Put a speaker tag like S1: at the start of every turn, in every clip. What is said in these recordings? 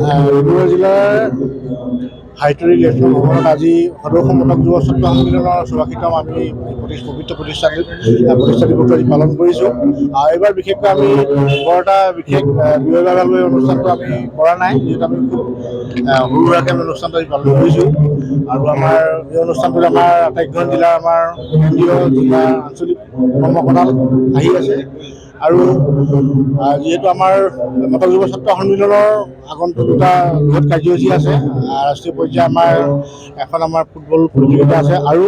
S1: ডিব্ৰুগড় জিলাৰ হাইতৰী লেচন ভৱনত আজি সদৌ অসম মটক যুৱ ছাত্ৰ সন্মিলনৰ 84তম আমি পবিত্ৰ প্ৰতিষ্ঠা দিৱসটো আজি পালন কৰিছোঁ। আৰু এইবাৰ বিশেষকৈ আমি বৰ এটা বিশেষ ব্যয়ভাৱে অনুষ্ঠানটো আমি কৰা নাই, যিহেতু আমি খুব সৰু সুৰাকৈ আমি অনুষ্ঠানটো আজি পালন কৰিছোঁ। আৰু আমাৰ এই অনুষ্ঠানটোত আমাৰ আটাইকেইখন জিলাৰ আমাৰ কেন্দ্ৰীয়, জিলা, আঞ্চলিক কৰ্মকৰ্তা আহি আছে। আৰু যিহেতু আমাৰ মটক যুৱ ছাত্ৰ সন্মিলনৰ আগন্তুক দুটা বৃহৎ কাৰ্যসূচী আছে, ৰাষ্ট্ৰীয় পৰ্যায়ত আমাৰ এখন আমাৰ ফুটবল প্ৰতিযোগিতা আছে আৰু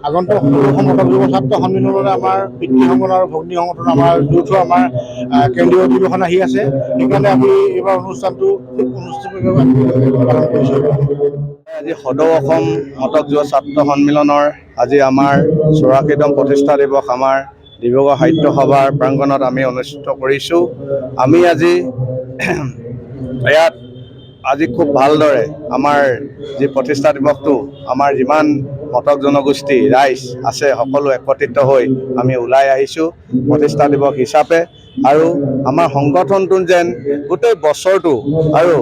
S1: আগন্তুক সদৌ অসম মটক যুৱ ছাত্ৰ সন্মিলনলৈ আমাৰ পিতৃ সংগঠন আৰু ভগ্নী সংগঠন আমাৰ যৌথ আমাৰ কেন্দ্ৰীয় অধিৱেশন আহি আছে। সেইকাৰণে আমি এইবাৰ অনুষ্ঠানটো খুব অনুষ্ঠিতভাৱে আমি পালন কৰিছোঁ।
S2: আজি সদৌ অসম মটক যুৱ ছাত্ৰ সন্মিলনৰ আজি আমাৰ 84তম প্ৰতিষ্ঠা দিৱস আমাৰ ডিব্ৰুগড় সাহিত্য সভাৰ প্ৰাংগণত আমি অনুষ্ঠিত কৰিছোঁ। আমি আজি ইয়াত আজি খুব ভালদৰে আমাৰ যি প্ৰতিষ্ঠা দিৱসটো আমাৰ যিমান মটক জনগোষ্ঠী ৰাইজ আছে, সকলো একত্ৰিত হৈ আমি ওলাই আহিছোঁ প্ৰতিষ্ঠা দিৱস হিচাপে। আৰু আমাৰ সংগঠনটো যেন গোটেই বছৰটো আৰু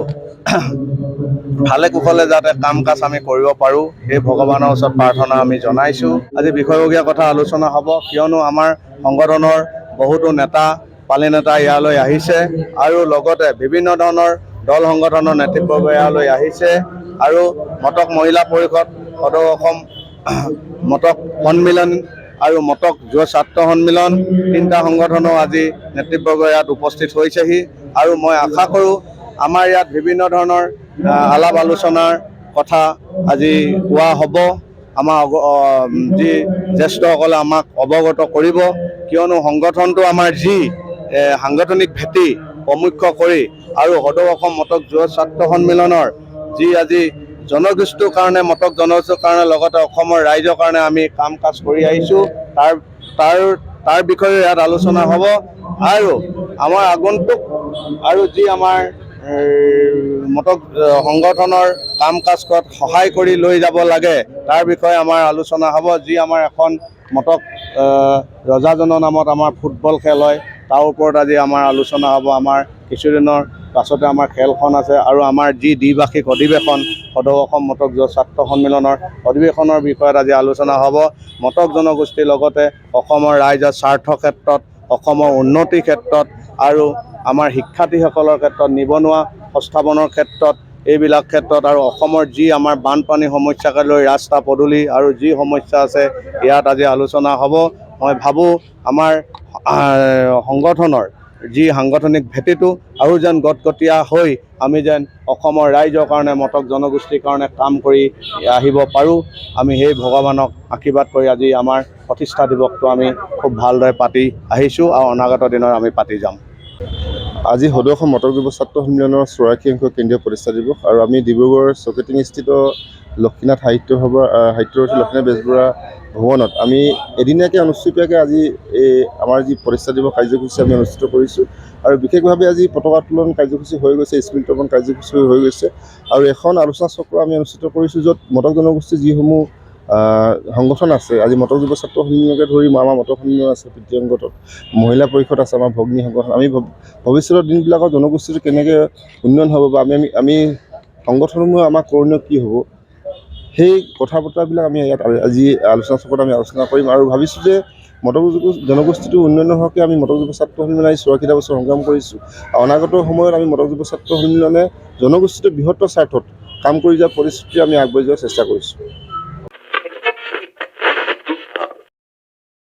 S2: ভালে কুশলে যাতে কাম কাজ আমি কৰিব পাৰোঁ, সেই ভগৱানৰ ওচৰত প্ৰাৰ্থনা আমি জনাইছোঁ। আজি বিষয়ববীয়া কথা আলোচনা হ'ব, কিয়নো আমাৰ সংগঠনৰ বহুতো নেতা পালি নেতা ইয়ালৈ আহিছে আৰু লগতে বিভিন্ন ধৰণৰ দল সংগঠনৰ নেতৃবৰ্গ ইয়ালৈ আহিছে। আৰু মটক মহিলা পৰিষদ, সদৌ অসম মটক সন্মিলন আৰু মটক যুৱ ছাত্ৰ সন্মিলন, তিনিটা সংগঠনো আজি নেতৃবৰ্গ ইয়াত উপস্থিত হৈছেহি। আৰু মই আশা কৰোঁ আমাৰ ইয়াত বিভিন্ন ধৰণৰ আলাপ আলোচনাৰ কথা আজি কোৱা হ'ব। আমাৰ যি জ্যেষ্ঠসকলে আমাক অৱগত কৰিব, কিয়নো সংগঠনটো আমাৰ যি সাংগঠনিক ভেটি প্ৰমুখ্য কৰি আৰু সদৌ অসম মটক যুৱ ছাত্ৰ সন্মিলনৰ যি আজি জনগোষ্ঠীৰ কাৰণে, মটক জনগোষ্ঠীৰ কাৰণে, লগতে অসমৰ ৰাইজৰ কাৰণে আমি কাম কাজ কৰি আহিছোঁ, তাৰ তাৰ তাৰ বিষয়ে ইয়াত আলোচনা হ'ব। আৰু আমাৰ আগন্তুক আৰু যি আমাৰ মটক সংগঠনৰ কাম কাজ কৰাত সহায় কৰি লৈ যাব লাগে, তাৰ বিষয়ে আমাৰ আলোচনা হ'ব। যি আমাৰ এখন মটক ৰজাজনৰ নামত আমাৰ ফুটবল খেল হয়, তাৰ ওপৰত আজি আমাৰ আলোচনা হ'ব। আমাৰ কিছুদিনৰ পাছতে আমাৰ খেলখন আছে আৰু আমাৰ যি দ্বিবাৰ্ষিক অধিৱেশন, সদৌ অসম মটক যুৱ ছাত্ৰ সন্মিলনৰ অধিৱেশনৰ বিষয়ত আজি আলোচনা হ'ব। মটক জনগোষ্ঠীৰ লগতে অসমৰ ৰাইজৰ স্বাৰ্থ ক্ষেত্ৰত, অসমৰ উন্নতিৰ ক্ষেত্ৰত আৰু আমাৰ শিক্ষাৰ্থীসকলৰ ক্ষেত্ৰত, নিবনুৱা সংস্থাপনৰ ক্ষেত্ৰত, এইবিলাক ক্ষেত্ৰত আৰু অসমৰ যি আমাৰ বানপানী সমস্যাকে লৈ ৰাস্তা পদূলি আৰু যি সমস্যা আছে, ইয়াত আজি আলোচনা হ'ব। মই ভাবোঁ আমাৰ সংগঠনৰ যি সাংগঠনিক ভেটিটো আৰু যেন গটগটীয়া হৈ আমি যেন অসমৰ ৰাইজৰ কাৰণে, মটক জনগোষ্ঠীৰ কাৰণে কাম কৰি আহিব পাৰোঁ, আমি সেই ভগৱানক আশীৰ্বাদ কৰি আজি আমাৰ প্ৰতিষ্ঠা দিৱসটো আমি খুব ভালদৰে পাতি আহিছোঁ আৰু অনাগত দিনত আমি পাতি যাম।
S3: আজি সদৌ অসম মটক যুৱ ছাত্ৰ সন্মিলনৰ 84 সংখ্যক কেন্দ্ৰীয় প্ৰতিষ্ঠা দিৱস আৰু আমি ডিব্ৰুগড় চৌকিডিঙিস্থিত লক্ষীনাথ সাহিত্য সভা, সাহিত্যৰথী লক্ষীনাথ বেজবৰুৱা ভৱনত আমি এদিনীয়াকৈ অনুষ্ঠিতীয়াকৈ আজি এই আমাৰ যি প্ৰতিষ্ঠা দিৱস কাৰ্যসূচী আমি অনুষ্ঠিত কৰিছোঁ। আৰু বিশেষভাৱে আজি পতাকা উত্তোলন কাৰ্যসূচী হৈ গৈছে, স্মৃতি তৰ্পণ কাৰ্যসূচী হৈ গৈছে আৰু এখন আলোচনা চক্ৰ আমি অনুষ্ঠিত কৰিছোঁ, য'ত মটক জনগোষ্ঠীৰ যিসমূহ সংগঠন আছে, আজি মটক যুৱ ছাত্ৰ সন্মিলনকে ধৰি আমাৰ মটক সন্মিলন আছে, পিতৃ সংগঠন, মহিলা পৰিষদ আছে, আমাৰ ভগ্নী সংগঠন, আমি ভৱিষ্যতৰ দিনবিলাকত জনগোষ্ঠীটো কেনেকৈ উন্নয়ন হ'ব বা আমি আমি আমি সংগঠনসমূহে আমাক কৰণীয় কি হ'ব, সেই কথা বতৰাবিলাক আমি ইয়াত আজি আলোচনা চক্ৰত আমি আলোচনা কৰিম। আৰু ভাবিছোঁ যে মটক জনগোষ্ঠীটোৰ উন্নয়নৰ হকে আমি মটক যুৱ ছাত্ৰ সন্মিলনে আজি 84টা বছৰ সংগ্ৰাম কৰিছোঁ আৰু অনাগত সময়ত আমি মটক যুৱ ছাত্ৰ সন্মিলনে জনগোষ্ঠীটোৰ বৃহত্তৰ স্বাৰ্থত কাম কৰি যোৱাৰ প্ৰতিশ্ৰুতি আমি আগবাঢ়ি যোৱাৰ চেষ্টা কৰিছোঁ।